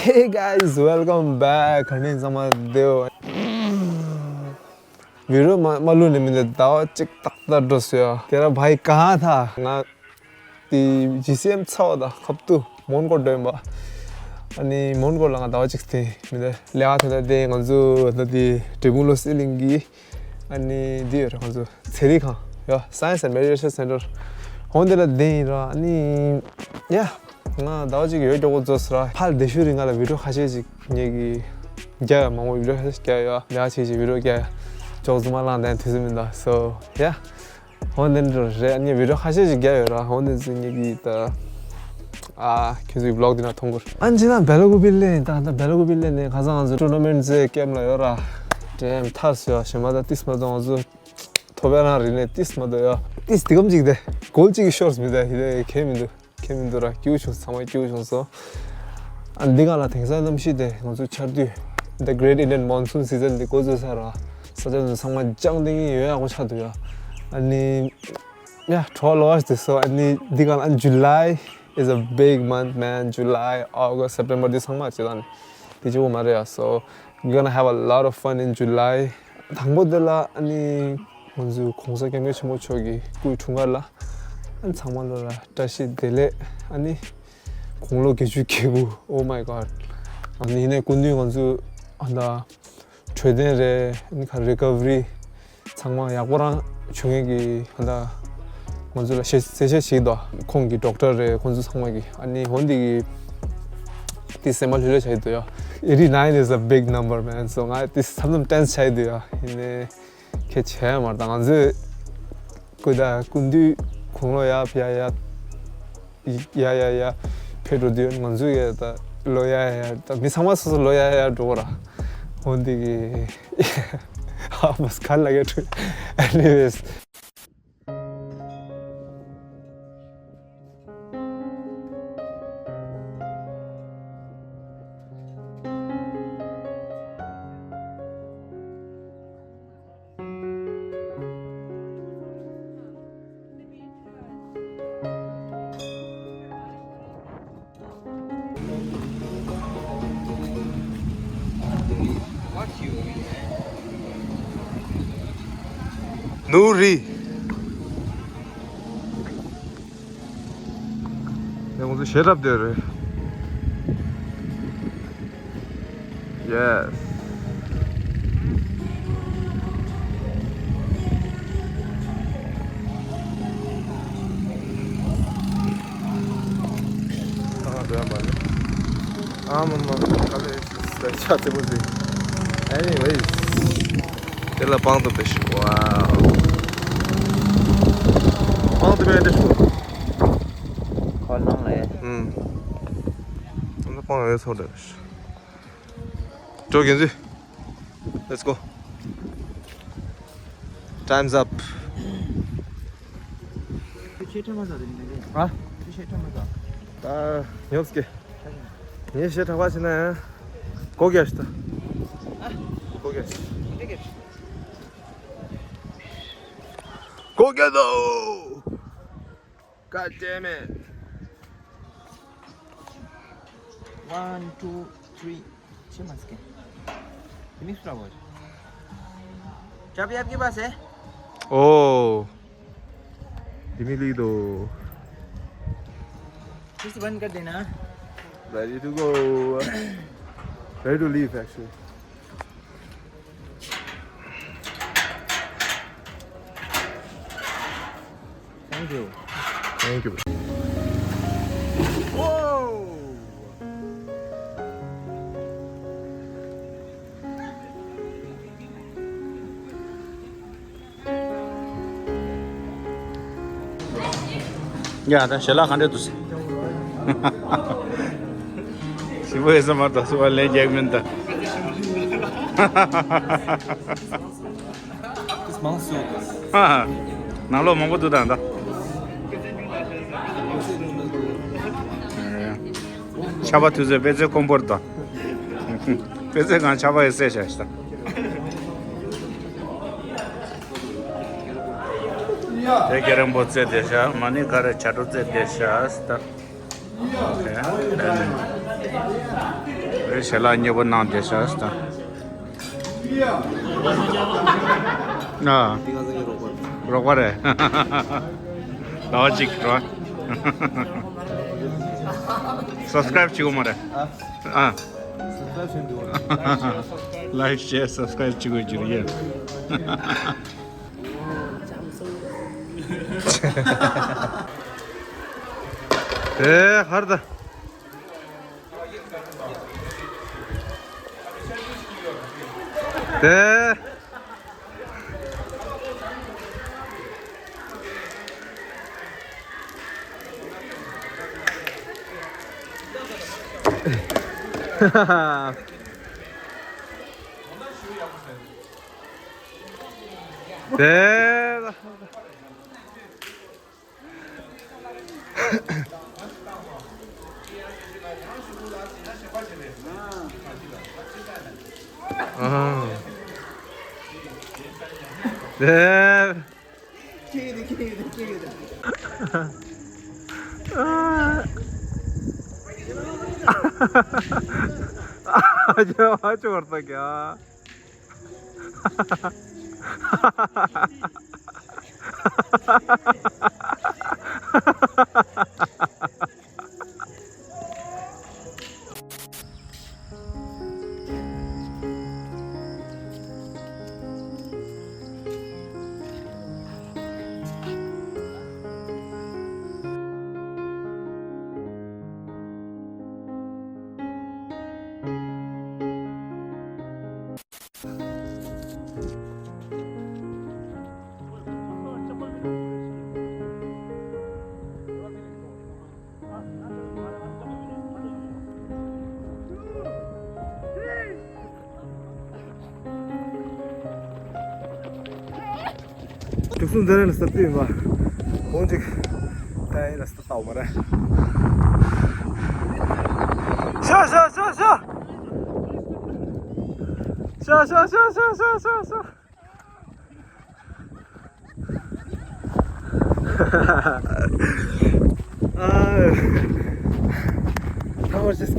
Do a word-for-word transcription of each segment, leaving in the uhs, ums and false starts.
Hey guys, welcome back. ག་འདྲ་ཚང་མ་བདེ་པོ། བི་ཌི་ཡོ་མ་མ་བླུགས་ནས་མི་འདུག་ཟླ་བ་གཅིག་ཏག་ཏག་འགྲོ་སོང་ཡ། तेरा भाई कहाँ था? ང་དེ་ཇི་སི་ཨེམ་ཚ་བ་དང་ཁབ་ཏུ་མོན་གྷོ་འགྲོ་ཡིན་པ། ཨ་ནི་མོན་གྷོ་ལ་ང་ཟླ་བ་གཅིག་དེ་མི་འདུག་ལས་ཀ་དེ་ལ་དེ་ང་ཚོ་ད་དེ་འབྲས་སྤུངས་ལོ་སི་གླིང་གི་ཨ་ནི་འདི་ཡོད་རེད། ང་ཚོ་ཚན་རིག་ཁང་ཡ། Science and Meditation Center། འོ་འདི་ལ་བསྡད་ཡིན་ར། ཨ་ནི་ཡ། ང་ཟླ་བ་གཅིག་ཡོད་མགྱོགས་པོ་རྫོགས་སོང་ར། ཕར་བསྡད་ཤུལ་རིང་ང་ལ་བི་ཌི་ཡོ་ཁ་ཤས་ཤིག་ངེད་ཀྱིས་རྒྱག་ཡ། མང་པོ་བི་ཌི་ཡོ་ཁ་ཤས་ཤིག་རྒྱག་ཡ། ལས་ཀ་བྱེད་ཅིག་བི་ཌི་ཡོ་རྒྱག་ཡ། མགྱོགས་རྫུན་མ་བླངས་བསྡད་དུས་ཚོད་མི་འདུག So yeah། འོ་འདི་འདྲ་རེད། ཨ་ནི་བི་ཌི་ཡོ་ཁ་ཤས་ཤིག་རྒྱག་ཡོད་ར། འོ་འདི་ཚོ་ངེད་ཀྱིས་ད་ཨ་ཁྱོད་ཚོའི་བི་ལོག་འདི་ན་མཐོང་གི་རེད། ཨ་ནི་ཅི་ན་སྦེ་ལ་ཀུ་པི་ལེན་ད་ད་སྦེ་ལ་ཀུ་པི་ལེན་ནས་ཁ་སང་ང་ཚོ་ཊུར་ན་མེན་ཊི་ཟེར་ཀེམ་ལ་ཡོད་ར། ཌེམ་ཐར་སོང་ཡ། ཞེ་མ་ད་ཏིས་མ་ད་ང་ཚོ་ཐོ་བའི་རང་རིག་གནས་ཏིས་མ་འདུག་ཡ། ཏིས་འདི་གམ་ཅིག་དེ་གོལ་ཅིག་གི་ཤོར་མི་དེ་ཧི་དེ་ཁེ་མི་འདུག་ཁེ་མི་འདུག་ར། སྐྱིད་པོ་བྱུང་། ཚང་མ་སྐྱིད་པོ་བྱུང་སོང་། ཨ་འདི་ག་ལ་དེང་སང་གནམ་གཤིས་དེ་ང་ཚོ་ཆར་དུས་The Great Indian Monsoon Season འདི་འགོ་བཙུགས་ས་ར། ས་ཆ་ཚང་མ་ལྗང་ལྡིང་ཡོད་ཡག་པོ་ཆགས་འདུག་ཡ། ཨ་ནི་ཡ་གྲོགས་ལོ་ཨ་དེ་སོ། ཨ་ནི་འདི་ག་ལ་ཨ་July is a big month, man. July, August, September འདི་ཚང་མ་ཅི་ལ་ནི་དེ་གཅིག་པོ་མ་རེད་ཡ། So we're gonna have a lot of fun in July. དང་པོ་དེ་ལ་ཨ་ནི་ང་ཚོའི་༸གོང་ས་༸སྐྱབས་མགོན་ཆེན་པོ་མཆོག་གི་སྐུའི་འཁྲུངས་སྐར་ལ་ཨ་ནི་ཚང་མ་ལོ་ལ་བཀྲ་ཤིས་བདེ་ལེགས། ཨ་ནི་དགུང་ལོ་བརྒྱད་ཅུ་གྱ་དགུ། Oh my God. ཨ་ནི་ཡིན་ནའི་སྐུ་མདུན་ང་ཚོ་ཨ་ད་འཕྲོད་བསྟེན་རེད། ཨ་ནི་ཁ་རི་ཀ་བ་རི་ཚང་མ་ཡག་པོ་རང་བྱུང་ཡས་ཀྱི་ཨ་ད་ང་ཚོ་ལ་ཞེ་ཟེར་ཆ་ཞིག་འདུག་ཁོང་གི་ཌོག་ཊར་རེད། ཁོང་ཚོ་ཚང་མ་གི་ཨ་ནི་འོན་ཏེ་གི་དེ་སེམས་པ་ལྷོད་ལྷོད་བྱས་འདུག་ཡ། Eighty nine is a big number, man. So ང་དེ་མཚམས་མཚམས་ཊེན་སི་བྱས་འདུག་ཡ། ཡིན་ནའི་ཁྱད་ཆེ་མ་རེད། ད་ང་ཚོས་སྐུ་ད་སྐུ་མདུན་དགུང་ལོ་ཡ་ཕྱིན་ཡ་ཡ་ཡ་ཡ་ཡ་ཕེབས་འགྲོ་དུས་ང་ཚོས་ཡ་ད་ལོ་ཡ་ཡ་ཡ་ད་མི་ཚང་མ་སོ་སོ་ལོ་ཡ་ཡ་ཡ་འགྲོ་གི་ར། འོན་ཏེ་གི་ཧ་མ་ག་ལ་ག་འགྲོ། Anyways. ནོར་རི། ནས་ང་ཚོ་ཞལ་རབ་བསྡད་རེད། Yes. Anyways. དེ་ལ་པང་དུ་བེད་ཤོག Wow. པང་དུ་བེད་ཤོག་ཁོ་ནང་ལ། ཨུམ། ང་ཚོ་པང་ཡོད་ཚོད་རེད། ཇོ་རྒྱན་ཚུལ། Let's go. Time's up. ཨ། ད་ཉོབ་སྐྱེ། ངས་ཞེ་དྲག་པ་བྱས་ན་ཡང་། སྒོ་རྒྱག་ཤི་ད། སྒོ་རྒྱག་ཤི། སྒོ་རྒྱག་དོ། God damn it. One, two, three. ཆེ་མ་སྐད། དེ་མི་ཧྲ་བོ། चाबी आपके पास है? ཨོ། དེ་མི་ལི་དོ། किस बंद कर देना। Ready to go. Ready to leave, actually. Thank you. Thank you. Whoa! ཡ་ད་ཞལ་ལག་ག་འདྲ་འདུག་ཟེར། ཞིམ་པོ་ཡོད་ས་མ་གཏོགས་སུ་བ་ལན་རྒྱག་མིན་ད། ཧ་ཧ། ནང་ལོགས་མང་པོ་འདུག་ད་ད། ཆར་པ་དུས་ཚོད་དཔེ་ཚོད་དཀོན་པོར་ད། དཔེ་ཚོད་གང་ཆར་པ་ཡོད་སེ་བྱ་ཞིག་ད། དེ་རྒྱ་རིང་པོ་རྩེ་དེ་ཤ་མ་ནི་ག་རེ་བྱ་སྒྲོ་རྩེ་དེ་ཤ་ད། Okay. Then, ཞལ་ལག་མཉེས་པོ་གནང་བསྡད་ཤག་ད། ཨ། རོགས་པ་རེད། ཟླ་བ་གཅིག་རོགས། སབ་སི་ཀ་རེབ་བྱེད་དགོས་མ་རེད། ཨ། ལའིཀ་ཤེར་སབ་སི་ཀ་རེབ་བྱེད་དགོས་ཀྱི་རེད། དེ་ཧར་ད། དེ། དེ། ཨ། དེ། ཨ། ཨ། ཅོ་བར་ཐག་ཡ། དུག་སུམ་འདི་རིང་ལ་ས་སྟོད་ཡིན་པ། གོང་ཅིག་ད་ཡིན་ལ་ས་ལྟ་བ་མ་རེད། ཤ་ཤ་ཤ་ཤ། ཤ་ཤ་ཤ་ཤ་ཤ་ཤ། ཨ། ཐ་མར་ཅིག་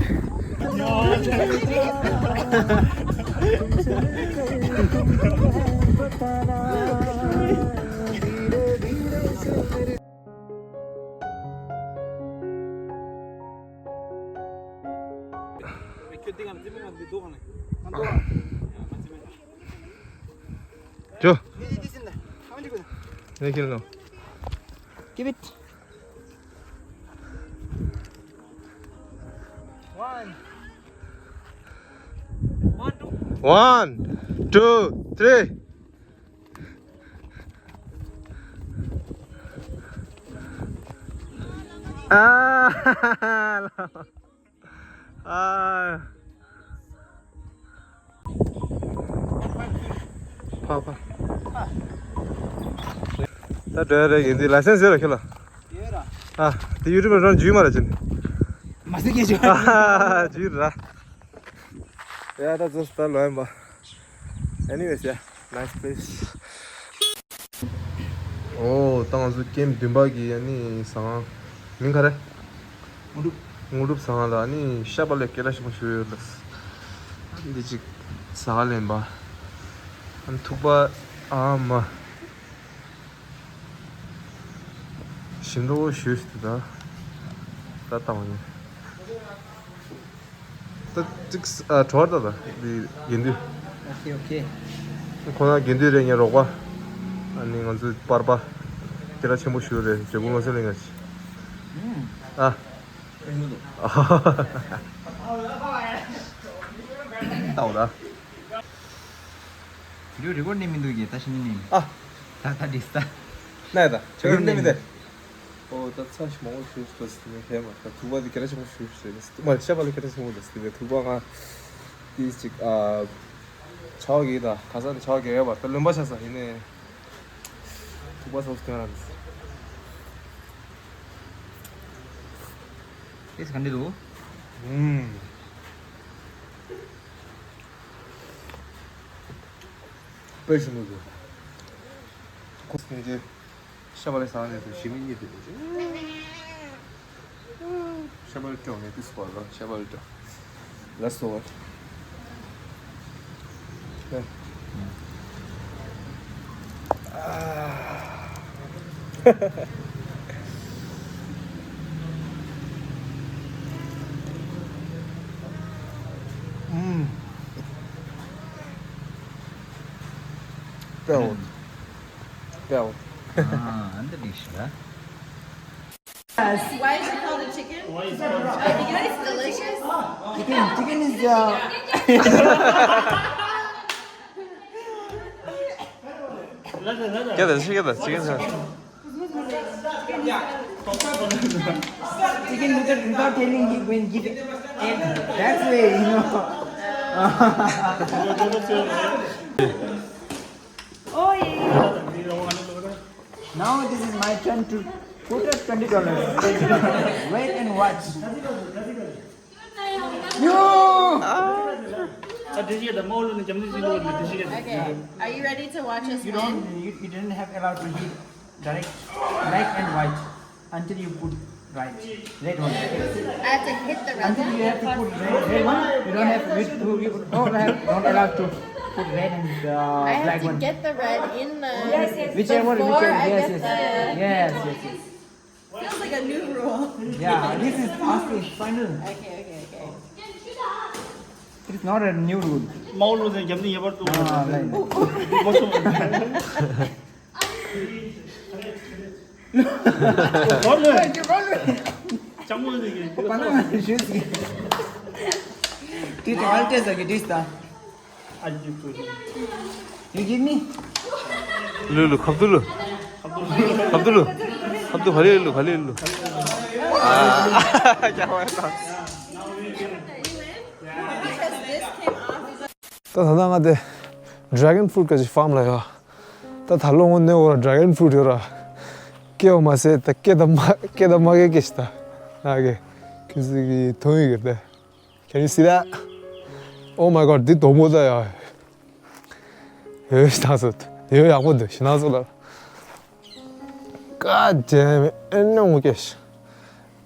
ཅོ། ནས་ཁྱེར་ནོ། Give it. One, two, three. ཨ། ཨ། ཕ་ཕ། ད་འགྲོ་ཡ་རེད། ཡིན་དུས་ལའི་སེན་སི་ཡོད་ར་ཁྱོད་ལ། ཡོད་ར། ཨ། དེ་ཡུ་ཊུབ་ལ་རང་འཇུས་མ་ར་ཅིན། མ་ཟེར་གྱི་ཞུ། ཨ། འཇུས་ར། ཡ་ད་ཚོ་ད་ལོ་ཡིན་པ། Anyways, yeah, nice place. ཨོ་ད་ང་ཚོ་ཀེམ་བདུན་པ་གི་ཨ་ནི་ཟ་ཁང་མིང་ག་རེ། དངོས་གྲུབ། དངོས་གྲུབ་ཟ་ཁང་ལ་ཨ་ནི་ཤ་བག་ལེབ་སྐད་གྲགས་ཆེན་པོ་ཞིག་ཡོད་ལ། འདི་ཅིག་ཟ་ག་ལེན་པ། ཨ་ནི་ཐུག་པ་ཨ་མ། ཞིམ་མདོག་ཞུ་ཞུ་ད། ད་བཏང་བ་ཡིན། ད་ཅིག་ཨ་གྲོར་ད་ད་འདི་དགེ་འདུན། Okay, okay. ཁོ་ན་དགེ་འདུན་རེད། ངའི་རོགས་པ། ཨ་ནི་ང་ཚོའི་པར་པ། སྐད་གྲགས་ཆེན་པོ་ཞུ་རེད། འཇོལ་པོ་ལོ་སེ་ལེ་ང་ཅི། ཨ། ཨ། ལྟ་འོ་ད། བི་ཌིའོ་རི་ཀོཌ་ནི་མི་འདུག་གི་ད་ཤི་ནི་ནི། ཨ། ད་ད་དིས་ད། ན་ཡ་ད་ཆོས་རིག་ནི་མི་དེ། ཨོ་ད་ཚ་ཞིག་མང་པོ་ཞུ་ཞུ་ཟེར་ནས་ཕེབས་མ་ད་ཐུག་པ་དེ་སྐད་གྲགས་ཆེན་པོ་ཞུ་ཞུ་ཟེར་ནས་མ་ཤ་བག་ལེབ་སྐད་གྲགས་ཆེན་པོ་འདུག་ཟེར་ནས་ཐུག་པ་ང་དེ་ཅིག་ཨ་ཆ་བ་གི་ད་ག་ས་ནས་ཆ་བ་གི་ཡོད་པ་ད་ལོན་པ་ཆ་ས་ཡིན་ནས་ཐུག་པ་སོགས་སྟོན་ར་འདུག་ཨེ་སི་ག་འདྲ་འདུག་ཨུམ། དཔེ་ཞིམ་པོ་འདུག་ཁོ་སེང་ཅེ། ཤ་བག་ལེབ་ཟ་ནས་དུ་ཞི་མི་གཉིད་དུ་འདུག་ཤ་བག་ལེབ་སྐྱོང་ནས་དུས་སུ་བར་ལ་ཤ་བག་ལེབ་སྐྱོང་། Let's do it. Okay. Mm. Belt. Belt. Ah, and the dish, huh? Yes. Why is it called a chicken? Oh, you know it's delicious? Chicken, chicken is, uh, Get this, get this, get this. Chicken without, without telling you when give it. And that's way, you know. Oh, yeah. Now this is my turn to put up twenty dollars. Wait and watch. You! Okay. Are you ready to watch us win? You don't, you, you didn't have allowed to hit direct black and white until you put right, red one. I have to hit the red one? Until you have to put red, red one. You don't have, you, you don't have, don't allow to put red and, uh, I have black to one. Get the red in the... Yes, yes. Whichever, before whichever. I... Yes, get yes. The... Yes, yes, yes. Feels like a new rule. Yeah, this is last is final. Okay, okay, okay. It's not a new rule. མའོ་ལུ་ཟེར་རྒྱབ་ནི་ཡོད་པར་འདུག་ཨ་ལེ། མ་སོང་། ལོ་ལོ། ལྕང་མོ་ཟེར་གི། པ་ན་ཞུ་ཟིག Teacher, I'll test again, this time. You give me? ལུ་ལུ་ཁབ་ཏུ་ལུ། ཁབ་ཏུ་ལུ། ཁབ་ཏུ་བ་ལི་ལུ། བ་ལི་ལུ། ཨ། ཀྱ་བ་ཡ། ད་ད་ལྟ་ང་དེ་dragon fruit ག་ཅིག་farm ལ་ཡོད། ད་ད་ལོ་ངོ་གནས་འོ་ར་dragon fruit ཡོད་ར། སྐྱེ་བ་མ་ཟད་ད་སྐྱེ་ད་མ་སྐྱེ་ད་མ་སྐྱེ་སྐྱེ་ཞིག་ད། ང་གི་ཁྱི་ཟིག་གི་ཐོན་ཡོད་གི་དེ། Can you see that? Oh my god, འདི་དོག་མོ་ད་ཡ། ཡོད་ཞིག་ད་སོ། ཡོད་ཡག་པོ་འདུག་ཞིག་ན་སོ་ལ། God damn it. ཨེ་ནས་འོང་གེ་ཤ།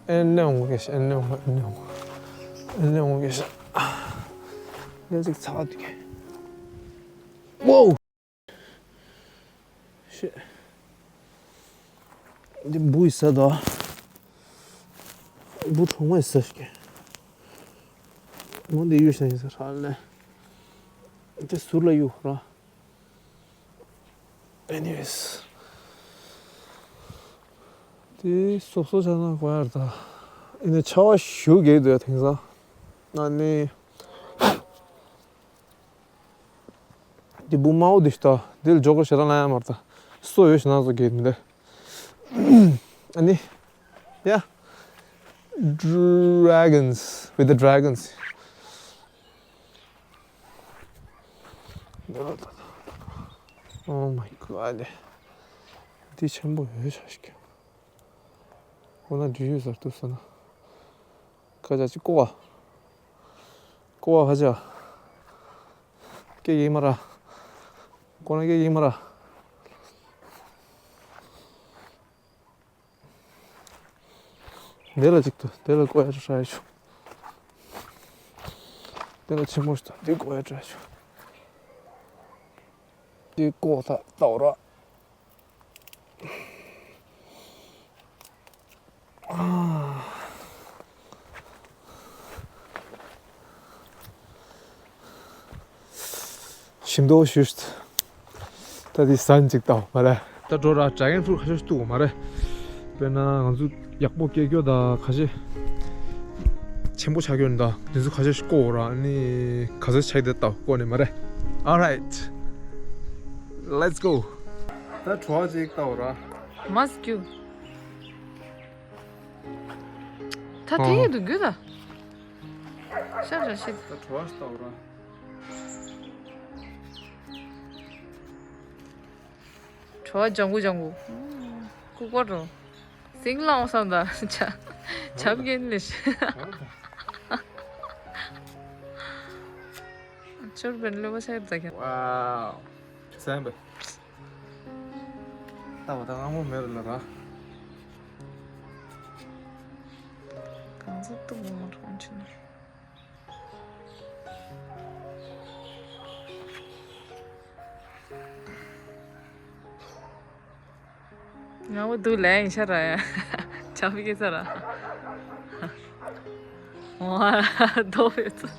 ཨེ་ནས་འོང་གེ་ཤ། ཨེ་ནས་འོང་། ཨེ་ནས་འོང་། ཨེ་ནས་འོང་གེ་ཤ། ཨ་ནི་ཅིག་ཚ་བ་འདུག་གེ། Whoa! Shit. འདི་འབུ་ཡི་ས་ད། འབུ་གྲོག་མ་ཡི་ས་ཞིག་གེ། འོ་འདི་གཡུག་ཤ་ཡིན་ས་ར་ལེ། འདི་ཟུར་ལ་གཡུག་ར། Anyways. དེ་སོ་སོ་ཆ་ན་གོ་ཡར་ད། ཨེ་ནས་ཆ་བ་ཞུ་གེ་དུ་ཡ་དེང་སང་། ཨ་ནི། དེ་བུ་མའོ་དེ་ཤ་ད། དེ་ལ་ཇོ་ཀར་ཞེ་དྲག་ལ་ཡ་མར་ད། སོ་ཡོད་ཤ་ན་སོ་གེ་མི་འདི། ཨ་ནི། Yeah. Dragons with the dragons. Oh my god. འདི་ཆེན་པོ་ཡོད་ཤ་ཞིག་ཁོ་ན་འདྲི་ཡོད་ཟེར་ཏུ་ས་ན། ཁ་ཅག་ཅིག་ཀོ་བ། ཀོ་བ་ཁ་ཅག་སྐད་ཡིག་མ་ར། ཀོ་ན་སྐད་ཡིག་མ་ར། དེ་ལ་གཅིག་ཏུ་དེ་ལ་ཀོ་ཡ་ཏྲ་ཡ་ཆུ། དེ་ལ་ཆེན་མོ་ཞིག་ཏུ་དེ་ཀོ་ཡ་ཏྲ་ཡ་ཆུ། དེ་ཀོ་ད་ལྟ་བ་ར། ཞིམ་མདོག་ཞུ། ད་དེ་ཟན་ཅིག་བཏང་མ་རེད། ད་འགྲོ་ར་dragon fruit ཁ་ཤས་ཤིག་བཏུག་མ་རེད། དཔེར་ན་ང་ཚོ་ཡག་པོ་སྐྱེ་རྒྱུ་ད་ཁ་ཤས་ཆེན་པོ་ཆགས་རྒྱུ་ད་དེ་ཚོ་ཁ་ཤས་ཤིག་བཀོག་ར་ནི་ག་ཚོད་ཆགས་དེ་ད་བཀོག་ནི་མ་རེད། Alright, let's go. ད་བྲོ་བ་ཅིག་བཏང་ར། མ་སྐྱུ། ད་དེ་ཡིན་འདུག་རྒྱུ་ད། ཤ་ཤ་ཤི། ད་བྲོ་བ་ཞིག་བཏང་ར། བྲོ་བ་ལྗང་གུ་ལྗང་གུ། ལྐུགས་པ་འགྲོ། ཟིང་ལངས་བསམ་ད། ཆ་ཆབ་རྒན་ལས་ཤི། ཅོར་བན་ལོ་བ་ཤ་ཡབ་ད་ཁྱེད། Wow. སེམས་པ། ལྟ་བ་དང་ཨ་མོ་མེད་རུ་ལ་ར། གང་ཟག་ཏུ་མོ་མ་གྲོང་ཆེ་ན། ང་བོ་འདུག་ལས་ཡིན་ཤ་ར་ཡ། ཆག་པའི་སྐད་ཆ་ར། ཨོ། རྡོ་བེ་ཚོ།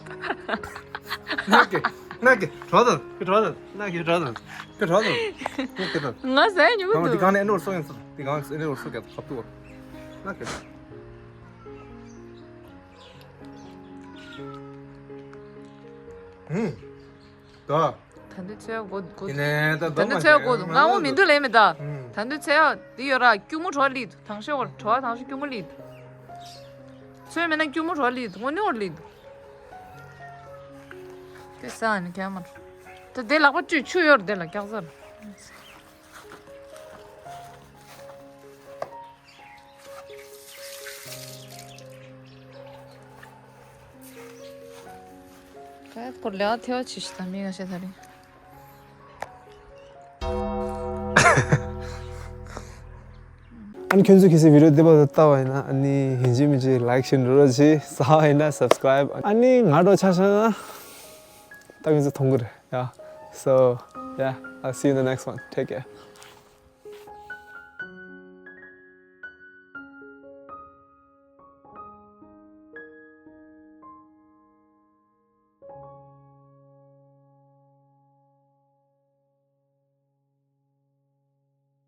ནག་གི་ནག་གི་གྲོགས་དང་གི་གྲོགས་དང་ནག་གི་གྲོགས་དང་གི་གྲོགས་དང་ནག་གི་དང་། ང་ཟས་ཉུང་གི་འདུག་དེ་གང་ནས་ཨེ་འོར་སོང་ཡིན་ཚོ། དེ་གང་ནས་ཨེ་འོར་སོང་གི་ཁབ་ཏུ་ནག་གི། ཧུམ། ད། ད་འདི་ཚོའི་སྒོ་སྒོ། ཡིན་ནའི་ད་ད་འདི་ཚོའི་སྒོ་ང་འོ་མི་འདུག་ལས་མི་ད། ད་འདི་ཚོའི་འདི་ཡོད་ར་སྐྱུར་མོ་གྲོགས་ལི་དང་ཤོག་གྲོགས་དང་ཤོག་སྐྱུར་མོ་ལི། ཚོའི་མེད་ན་སྐྱུར་མོ་གྲོགས་ལི་དངོས་གནས་འོར་ལི། དེ་ས་ནི་ཁྱམ་མ་ད་དེ་ལག་པ་བཅུས་ཆུ་ཡོར་དེ་ལ་སྐྱག་ཟར། ཁ་ཡ་སྐོར་ལེ་ཨ་ཐེ་བ་ཆི་ཤི་ད་མི་ང་ཤེས་ད་རིང་། ཨ་ནི་ཁྱོད་ཚོ་གལ་སྲིད་བི་ཌི་ཡོ་འདི་བར་དུ་ལྟ་བ་ཡིན་ན་ཨ་ནི་ཡིན་གཅིག་མིན་གཅིག་ལའིག་ཤེར་འགྲོ་རོགས་གྱིས། ས་བ་ཡིན་ན་སབ་སི་ཀ་རའིབ། ཨ་ནི་ང་འགྲོ་ཆ་བཞག་ན་ད་ཁྱོད་ཚོ་མཐོང་གི་རེད་ཡ། So yeah, I'll see you in the next one. Take care.